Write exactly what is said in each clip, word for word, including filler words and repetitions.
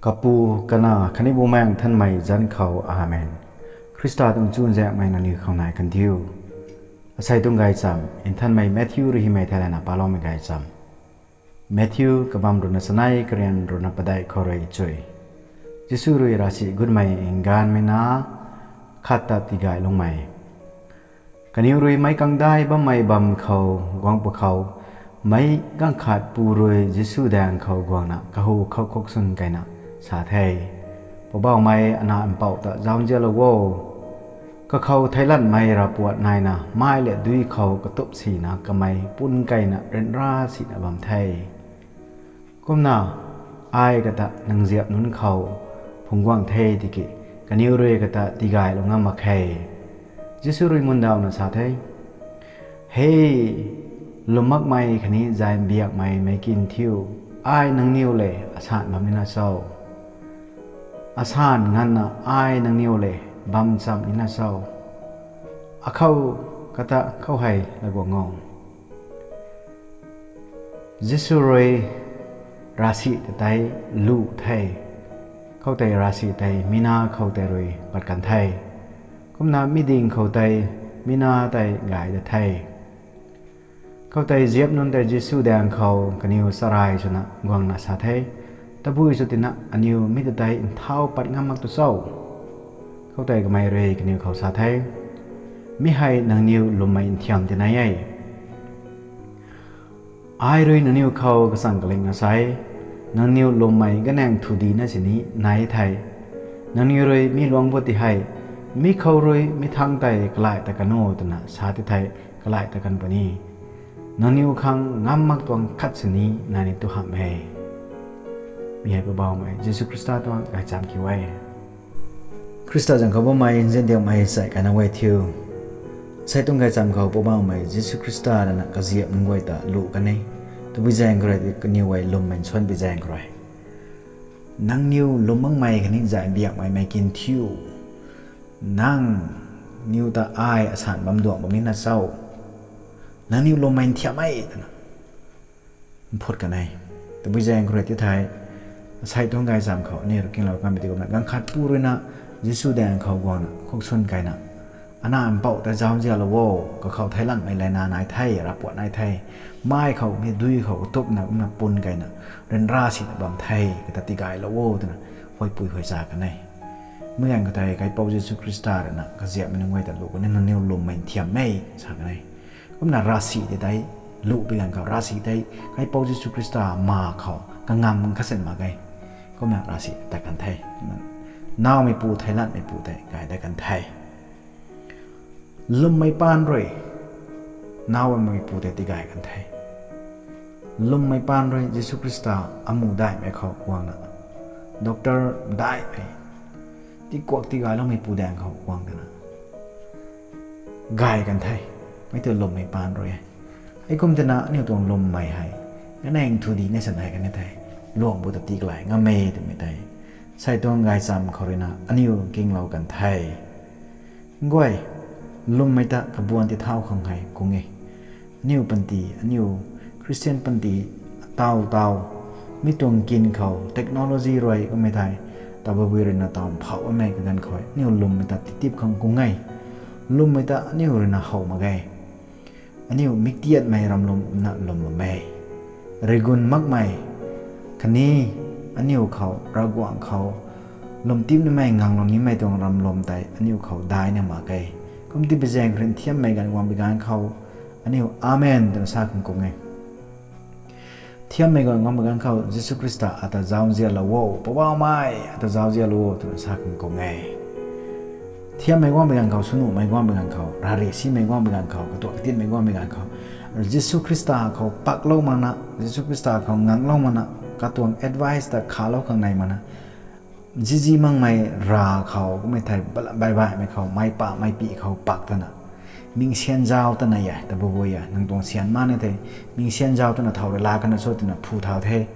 Kapu, Kanac khatni Bumaengh Nthanmei zanc khou, Amen. Khrista tuang chuzaenghmei nangniw khou nai kan diu. Asei tuang gaychamv Nthanmei Matthew rui hymei theilayna paloumei gaychamv. Matthew kabamv ruhna chanei, karian ruhna padeih khou rui chui. Jisu rui ravsic gutmei nganvmei nac khat ta tigayloumei. Kaniw rui meic kangdai bammei bam khou guang pwkhou, meic ganv khat pu rui Jisu daeng khou guangna kahu khou khuakswn keyna sa the, Poubauhmei, ana mpouh ta zauzianlou o. Kakhou theilanmei ravpuat naina mai le dui khou katup sina kamei pun keyna ryanra sina bam the. Kumna ai kata nang ziap nunc khou phungc guang the tiki, kaniw rui kata tigaylou ngam mak khe. Jisu rui mundawna sa the, Hei lwm makmei khatni zay mbiakmei meic kin thiu, ai nangniw lev asan bam nina cho? Asan nganvna ai nangniw lev bam chamv nina cho? Akhou kata khou hei la guang o. Jisu rui ravsic ta tei lu the. Khoutei ravsic tei mi nac khou tei rui pat kan the. Kumna mi ding khou tei mi nac tei gay da the. Khoutei ziap nunc tei Jisu daeng khou kaniw charai swna guangna sa the, Tabui sw tina aniw mi ta tei nthau pat ngam mak tu cho? Khoutei kamei rui kaniw khou sa the, Mi hei nangniw lwmmei nthyam tinei e. Ai rui nangniw khou kachang kalingna sa e, nangniw lwmmei ganang thudina sini nai the. Nangniw rui mi luang bo ti hei, mi khou rui mi thangc tei kalai ta kan o twna sa ti thei, kalai ta kan puni. Nangniw khang ngam mak tuang khat sini nai ni tu hamh e. Mi hei Poubauhmei Jisu Khrista tuang gaychamv kiu e. Khrista zanc khou bammei nziandiakmei chai kana guay thiu, asei tuang gaychamv khou Poubauhmei Jisu Khrista rana kaziap nunc guay ta lu kan e. Tabui zaeng khou rui kaniw guay lwmmei nsuanbi zaeng khou rui, Nangniw lwm makmei khatni zay mbiakmei meic kin thiu, nangniw ta ai asan bam duang bam nina cho? Nangniw lwmmei nthyam e, twna mphut kan e. Tabui zaeng khou rui ti thei, asei tuang gaychamv khou aniw rui kinglou kanmei ti kumna, ganv khat pu ruina Jisu daeng khou guangna khuakswn keyna, Ana mpouh ta zauzianlou o, kakhou theilanmei layna nai the, ravpuat nai the, mai khou mi dui khou katupna kumna pun keyna ryanra sina bam the, kata tigaylou o, twna huaypui huaycha kan e. Mi ganv khou tei Kaipouc Jisu Khrista rana kaziapmei nunc guay ta lu kan e, Nangniw lwmmei nthyam e, sa kan e. Kumna ravsic tei tei lu pi ganv khou, ravsic tei Kaipouc Jisu Khrista ma khou kangam khasin mak ge. Kumna ravsic tat kan the. Nawmeipu, theilanmeipu tei gay dat kan the. Lwmmei paan rui nawmeipu tei tigay kan the. Lwmmei paan rui Jisu Khrista amu daihmei khou guangna, doctor daihmei, tikuak tigayloumeipu daeng khou guang twna gay kan the. Mei tu lwmmei paan rui e. Heikum twna aniu tuang lwmmei hei ganang thudina sini nai kan the. Luangbu ta tiklay ngam e twmei tei asei tuang gaychamv khou ruina aniu kinglou kan the. Guay, lwmmei ta kabuan ti thau khang hei kung e. Aniu panty, aniu Christian panty taw taw, mi tuang kin khou technology rui kummei thei, tabui ruina taw mphauh bammei kaganv khou aniu lwmmei ta titip khang kung e. Lwmmei ta aniu ruina how mak ge. Aniu miktiatmei ramlwm na lwm bam e. Rigun makmei khatni aniu khou Ravguangc khou lwmtipnimei nganglou nimei tuang ramlwm tei aniu khou daina mak ge. Kum ti bi zaeng khou rui nthiammei ganv guang bi ganv khou aniu Amen twna sa khang kung e. Nthiammei guang guangmei ganv khou Jisu Khrista ata zauzianlou o, Poubauhmei ata zauzianlou o twna sa khang kung e. Nthiammei guangmei ganv khou, swnuhmei guangmei ganv khou, rari simei guangmei ganv khou, katuak katinmei guangmei ganv khou, Jisu Khrista khou paklou makna, Jisu Khrista khou nganglou makna, katuang advice ta khalou khang nai makna, zizi makmei rav khou kummei thei, baihbaihmei khou, meic pa meic pi khou pak twna, mingsian zau twna e, tabui e, nang tuang sian ma ni thei, mingsian zau twna thow rui laa kana cho twna phu thau the.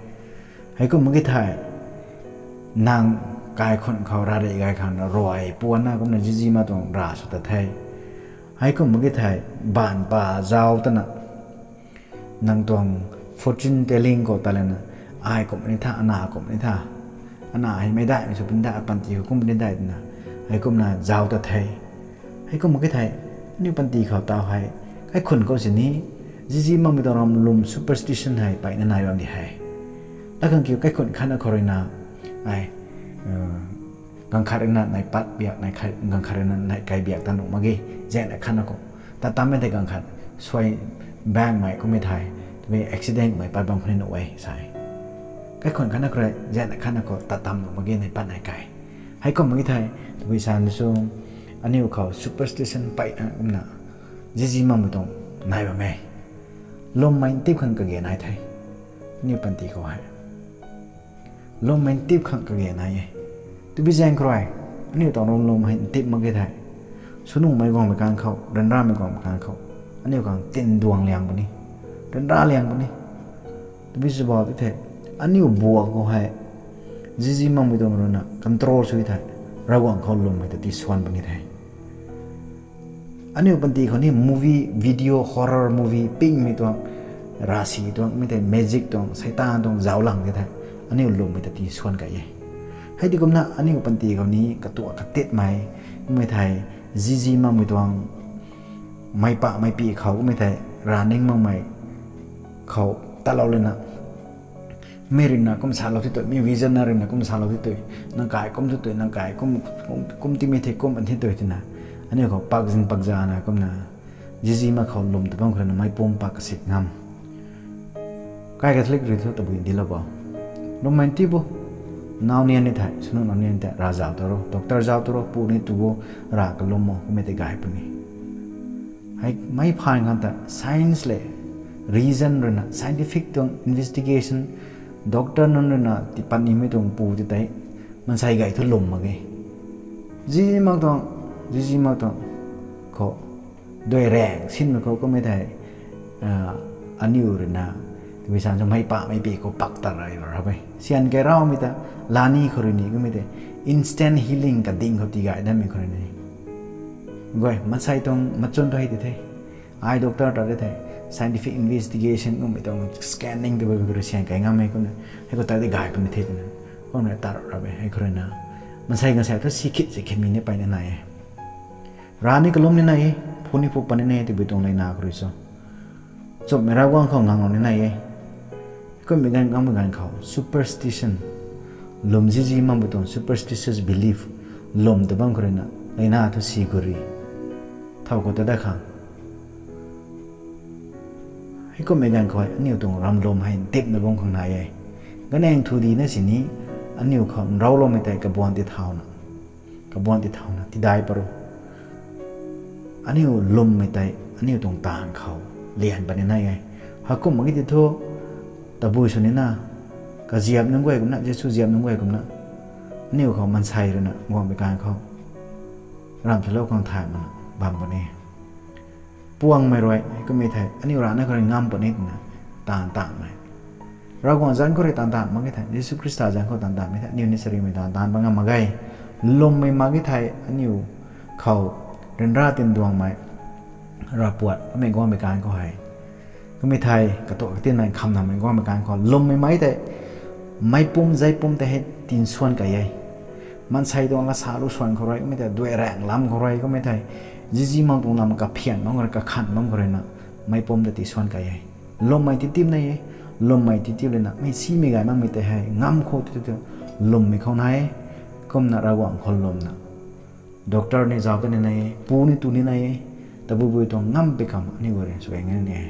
Heikum mak ki thei, nang kaikhun khou rari gay khang ruai puanna kumna zizi mak tuang rav sw ta the. Heikum mak ki thei, baanv pa zau twna, nang tuang fortune telling khou ta lana, ai kum ni tha, ana kum ni tha, Ana hei meic daihmei sw puni dai, panty khou kum puni dai twna, heikumna zauc ta the. Heikum mak ge thei, aniu panty khou taw hei, kaikhunc khou sini, zizi makmei tuang ram lwm superstition hei mpeyna nai bam di hei. Lakhang kiu kaikhunc khatna khou ruina, ai, ganv khat ruina nai pat biak, nai khat, ganv khat ruina nai kai biak ta nuh mak ge, zaengna khatna khou. Tat tammei tei ganv khat, suai bangmei kummei thei, tabui accidentmei pat bam khou ni nuh e sa e. Kaikhunc khatna khou rui zaengna khatna khou tat tam nuh mak ge nai pat nai kai. Heikum mak ge thei, tabui san su, aniu khou superstition mpeyna kumna, zizi makmei tuang nai bam e. Lwmmei ntip khang kage nai the. Aniu panty khou hei lwmmei ntip khang kage nai e. Tabui zaeng khou rui, aniu tuang ram lwm hei ntip mak ge thei, swnuhmei guangmei kan khou, ryanramei guangmei kan khou, aniu khang tinduang liang puni, ryanra liang puni. Tabui sw bau ti the, aniu buak khou hei, zizi makmei tuang ruina control sw thei, Ravguangc khou lwmmei ta tii suan puni the. Aniu panty khou ni movie, video, horror movie, pingmei tuang, rasi tuang, mi tei magic tuang, Seitaan tuang zauc lang ti thei, aniu lwmmei ta tii suan kai e. Hei ti kumna aniu panty khou ni katuak katitmei, kummei thei, zizi makmei tuang, meic pak meic pi khou kummei thei, rav ning makmei khou talou lana, mi ruina kum salou ti tui, mi visionary ruina kum salou ti tui, nang kai kum tu tui, nang kai kum, kum, kum timei thei kum an ti tui twna, aniu khou pakzin pakzana kumna, zizi mak khou lwm ta bam khou ruina meicpum pak kasik ngam. Kai Catholic rui thu tabui ndilou bo. Lwmmei ntip bo. Nau nian ni thei, swnuh nau nian tei, rav zauc ta ro, doctor zauc ta ro, pu ni tu bo, rav kalwm o, kummei tei gay puni. Hei meic phaan khang ta science le reason ruina, scientific tuang investigation, doctor nunc ruina tipat nimei tuang pu ti tei, maansei gay thu lwm mak ge. Zizi mak tuang, zizi mak tuang khou, duai raeng sinmei khou kummei thei, aniu ruina, tabui san su meic pak meic pi khou pak ta rai ra e. Syan kei raumei ta, lani khou rui ni kummei tei, instant healing kading khou tigay datmei khou rui ni. Guay, maansei tuang machun tu hei ti the. Ai doctor ta de thei, scientific investigation kummei tuang scanning tu bui khou rui syan kai ngammei kumna, hei khou ta de gay puni the twna, kumna tat ra e, hei khou ruina. Maansei gaanvsaekc thu si khit si khitmei ni mpeyna nai e. Rav ni kalwm ni nai e, phu ni phu pat ni nai e, tabui tuang leina khou rui cho. Chumhmei Ravguangc khou nganglou ni nai e. Kummei ganv, ngammei ganv khou, superstition. Lwm zizi makmei tuang superstitious belief. Lwm ta bam khou ruina, leina thu si gu ri. Thow khou ta dat khang. Hei kummei ganv khou hei, aniu tuang ram lwm hei ntipna bam khang nai e. Ganang thu dina sini, aniu khou nrauloumei tei kabuan ti thauna. Kabuan ti thauna, tidai pat ro. Aniu lwmmei tei, aniu tuang taanv khou, lian pat ni nai e. Heikum mak ge ti thu, tabui sw nina, kaziap nunc guay kumna, Jisu ziap nunc guay kumna, aniu khou maansei ruina, guangmei kan khou, ramh thulou khang thay mana, bam puni. Puangmei rui, kummei thei, aniu rana khou rui ngam puni twna, taanv taanvmei. Ravguangc zanc khou rui taanv taanv mak ge thei, Jisu Khrista zanc khou taanv taanvmei thei, aniu ni charimei taanv taanv bam ngam mak ge. Lwmmei mak ge thei, aniu khou, ryanra tinduangmei, ravpuat, kummei guangmei kan khou hei. Kummei thei, katuak katinmei khamnamei guangmei kan khou, lwmmei mei tei, meicpum, zeipum tei hei tinsuan kai e. Maansei tuang lasa lu suan khou rui, kummei tei, duai raeng lam khou rui, kummei thei, zizi mak tuang lam kaphian bam khou rui, kakhan bam khou ruina, meicpum ta tinsuan kai e. Lwmmei titip nai e, lwmmei titip lana, mei simei gay makmei tei hei, ngam khou ti tu, lwmmei khou nai e, kumna Ravguangc khou lwmna. Doctor ni zauc ta ni nai e, pu ni tu ni nai e, tabui bui tuang ngam pei kham aniu guay rui sw e ngan ni e.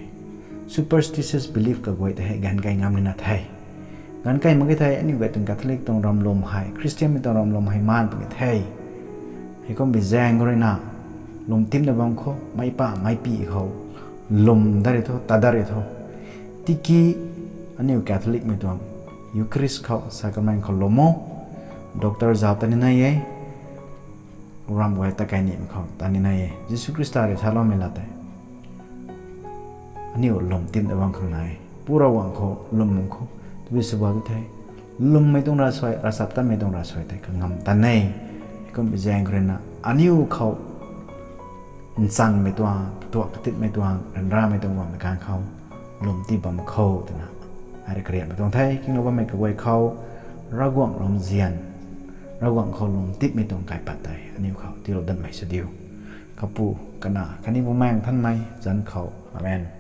Superstitious belief kaguay tei hei ganv kai ngam nina the. Ganv kai mak ge thei, aniu guay tuang Catholic tuang ram lwm hei, Christianmei tuang ram lwm hei maan puni the. Heikum bi zaeng khou ruina, lwm tipna bam khou, meic pak, meic pi khou, lwm dat ri tho, tat dat ri tho. Tiki, aniu Catholicmei tuang, Eucharist khou, sacrament khou lwm o, doctor zauc ta ni nai e, ram guay ta kai nimei khou, ta ni nai e, Jisu Khrista rui saloumei lat tei. Aniu lwm tipna bam khang nai, Pu Ravguangc khou, lwm khou, tabui sw bau tu the. Lwmmei tuang ravsuai, ravchaptatmei tuang ravsuai tei kangam tan e. Heikum bi zaeng khou ruina, aniu khou, nchanmei tuang, katuak katitmei tuang, ryanramei tuang guangmei kan khou, lwm tip bam khou twna. Ai rui karianmei tuang the, kinglou bammei kaguay khou, Ravguangc ramzian, Ravguangc khou lungtipmei tuang kaipat tei aniu khou tiilou datmei sw diu. Kapu, Kanac khatni Bumaengh Nthanmei zanc khou. Amen.